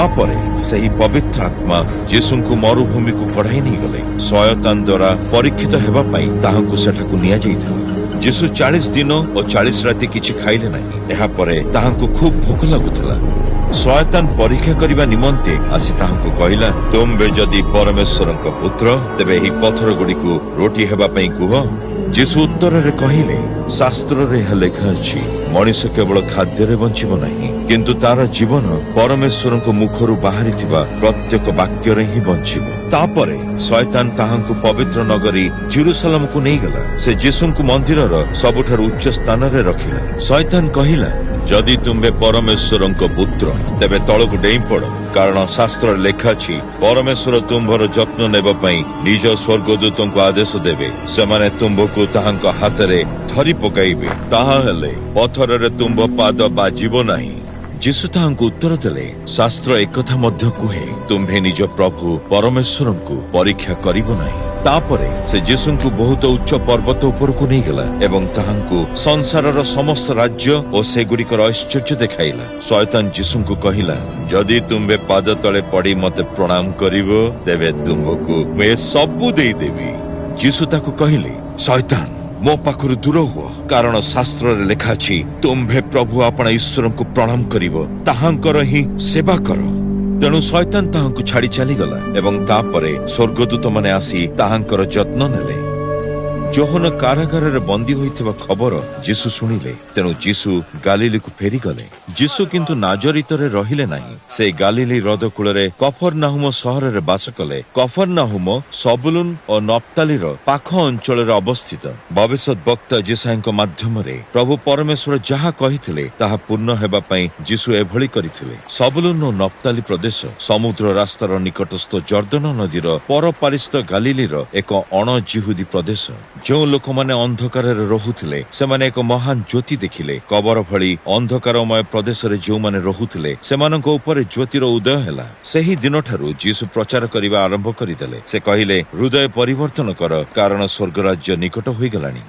ତାପରେ ସେହି ପବିତ୍ର ଆତ୍ମା ଯୀଶୁଙ୍କୁ ମରୁଭୂମିକୁ କଢ଼ାଇ ନେଇଗଲେ। ଶୟତାନ ଦ୍ୱାରା ପରୀକ୍ଷିତ ହେବା ପାଇଁ ତାହାଙ୍କୁ ସେଠାକୁ ନିଆଯାଇଥିଲା। ଯୀଶୁ 40 ଦିନ ଓ 40 ରାତି କିଛି ଖାଇଲେ ନାହିଁ। ଏହାପରେ ତାହାଙ୍କୁ ଖୁବ୍ ଭୋକ ଲାଗୁଥିଲା। ଶୟତାନ ପରୀକ୍ଷା କରିବା ନିମନ୍ତେ ଆସି ତାହାଙ୍କୁ କହିଲା, ତୁମ୍ଭେ ଯଦି ପରମେଶ୍ୱରଙ୍କ ପୁତ୍ର, ତେବେ ଏହି ପଥର ଗୁଡ଼ିକୁ ରୋଟି ହେବା ପାଇଁ କୁହ। ଯୀଶୁ ଉତ୍ତରରେ କହିଲେ, ଶାସ୍ତ୍ରରେ ଏହା ଲେଖା ଅଛି, ମଣିଷ କେବଳ ଖାଦ୍ୟରେ ବଞ୍ଚିବ ନାହିଁ, କିନ୍ତୁ ତାର ଜୀବନ ପରମେଶ୍ୱରଙ୍କ ମୁଖରୁ ବାହାରିଥିବା ପ୍ରତ୍ୟେକ ବାକ୍ୟରେ ହିଁ ବଞ୍ଚିବ। ତାପରେ ଶୟତାନ ତାହାଙ୍କୁ ପବିତ୍ର ନଗରୀ ଜିରୁସାଲମକୁ ନେଇଗଲା। ସେ ଯୀଶୁଙ୍କୁ ମନ୍ଦିରର ସବୁଠାରୁ ଉଚ୍ଚ ସ୍ଥାନରେ ରଖିଲା। ଶୟତାନ କହିଲା, ଯଦି ତୁମ୍ଭେ ପରମେଶ୍ୱରଙ୍କ ପୁତ୍ର, ତେବେ ତଳକୁ ଡେଇଁ ପଡ଼, କାରଣ ଶାସ୍ତ୍ରରେ ଲେଖା ଅଛି, ପରମେଶ୍ୱର ତୁମ୍ଭର ଯତ୍ନ ନେବା ପାଇଁ ନିଜ ସ୍ୱର୍ଗଦୂତଙ୍କୁ ଆଦେଶ ଦେବେ, ସେମାନେ ତୁମ୍ଭକୁ ତାହାଙ୍କ ହାତରେ ଧରି ପକାଇବେ, ତାହା ହେଲେ ପଥରରେ ତୁମ୍ଭ ପାଦ ବାଜିବ ନାହିଁ। ଯୀଶୁ ତାହାଙ୍କୁ ଉତ୍ତର ଦେଲେ, ଶାସ୍ତ୍ର ଏକଥା ମଧ୍ୟ କୁହେ, ତୁମ୍ଭେ ନିଜ ପ୍ରଭୁ ପରମେଶ୍ୱରଙ୍କୁ ପରୀକ୍ଷା କରିବ ନାହିଁ। ତାପରେ ସେ ଯୀଶୁଙ୍କୁ ବହୁତ ଉଚ୍ଚ ପର୍ବତ ଉପରକୁ ନେଇଗଲା ଏବଂ ତାହାଙ୍କୁ ସଂସାରର ସମସ୍ତ ରାଜ୍ୟ ଓ ସେଗୁଡ଼ିକର ଐଶ୍ୱର୍ଯ୍ୟ ଦେଖାଇଲା। ଶୟତାନ ଯୀଶୁଙ୍କୁ କହିଲା, ଯଦି ତୁମ୍ଭେ ପାଦ ତଳେ ପଡ଼ି ମତେ ପ୍ରଣାମ କରିବ, ତେବେ ତୁମ୍ଭକୁ ମୁଁ ଏସବୁ ଦେଇଦେବି। ଯୀଶୁ ତାକୁ କହିଲେ, ଶୟତାନ, ମୋ ପାଖରୁ ଦୂର ହୁଅ, କାରଣ ଶାସ୍ତ୍ରରେ ଲେଖା ଅଛି, ତୁମ୍ଭେ ପ୍ରଭୁ ଆପଣା ଈଶ୍ୱରଙ୍କୁ ପ୍ରଣାମ କରିବ, ତାହାଙ୍କର ହିଁ ସେବା କର। ତେଣୁ ଶୟତାନ ତାହାଙ୍କୁ ଛାଡ଼ି ଚାଲିଗଲା ଏବଂ ତାପରେ ସ୍ୱର୍ଗଦୂତମାନେ ଆସି ତାହାଙ୍କର ଯତ୍ନ ନେଲେ। ଯୋହନ କାରାଗାରରେ ବନ୍ଦୀ ହୋଇଥିବା ଖବର ଯୀଶୁ ଶୁଣିଲେ। ତେଣୁ ଯୀଶୁ ଗାଲିଲିକୁ ଫେରିଗଲେ। ଯୀଶୁ କିନ୍ତୁ ନାଜରିତରେ ରହିଲେ ନାହିଁ। ସେ ଗାଲିଲି ହ୍ରଦ କୂଳରେ କଫରନାହୁମ ସହରରେ ବାସ କଲେ। କଫରନାହୁମ ସବୁଲୁନ ଓ ନପ୍ତାଲିର ପାଖ ଅଞ୍ଚଳରେ ଅବସ୍ଥିତ। ଭବିଷ୍ୟତ ବକ୍ତା ଯିଶାଇୟଙ୍କ ମାଧ୍ୟମରେ ପ୍ରଭୁ ପରମେଶ୍ୱର ଯାହା କହିଥିଲେ ତାହା ପୂର୍ଣ୍ଣ ହେବା ପାଇଁ ଯୀଶୁ ଏଭଳି କରିଥିଲେ। ସବୁଲୁନ ଓ ନପ୍ତାଲି ପ୍ରଦେଶ ସମୁଦ୍ର ରାସ୍ତାର ନିକଟସ୍ଥ ଜର୍ଦ୍ଦନ ନଦୀର ପରପାରିସ୍ଥ ଗାଲିଲିର ଏକ ଅଣଜିହୁଦୀ ପ୍ରଦେଶ। ଯେଉଁ ଲୋକମାନେ ଅନ୍ଧକାରରେ ରହୁଥିଲେ, ସେମାନେ ଏକ ମହାନ ଜ୍ୟୋତି ଦେଖିଲେ। କବର ଭଳି ଅନ୍ଧକାରମୟ ପ୍ରଦେଶରେ ଯେଉଁମାନେ ରହୁଥିଲେ, ସେମାନଙ୍କ ଉପରେ ଜ୍ୟୋତିର ଉଦୟ ହେଲା। ସେହି ଦିନଠାରୁ ଯୀଶୁ ପ୍ରଚାର କରିବା ଆରମ୍ଭ କରିଦେଲେ। ସେ କହିଲେ, ହୃଦୟ ପରିବର୍ତ୍ତନ କର, କାରଣ ସ୍ୱର୍ଗରାଜ୍ୟ ନିକଟ ହୋଇଗଲାଣି।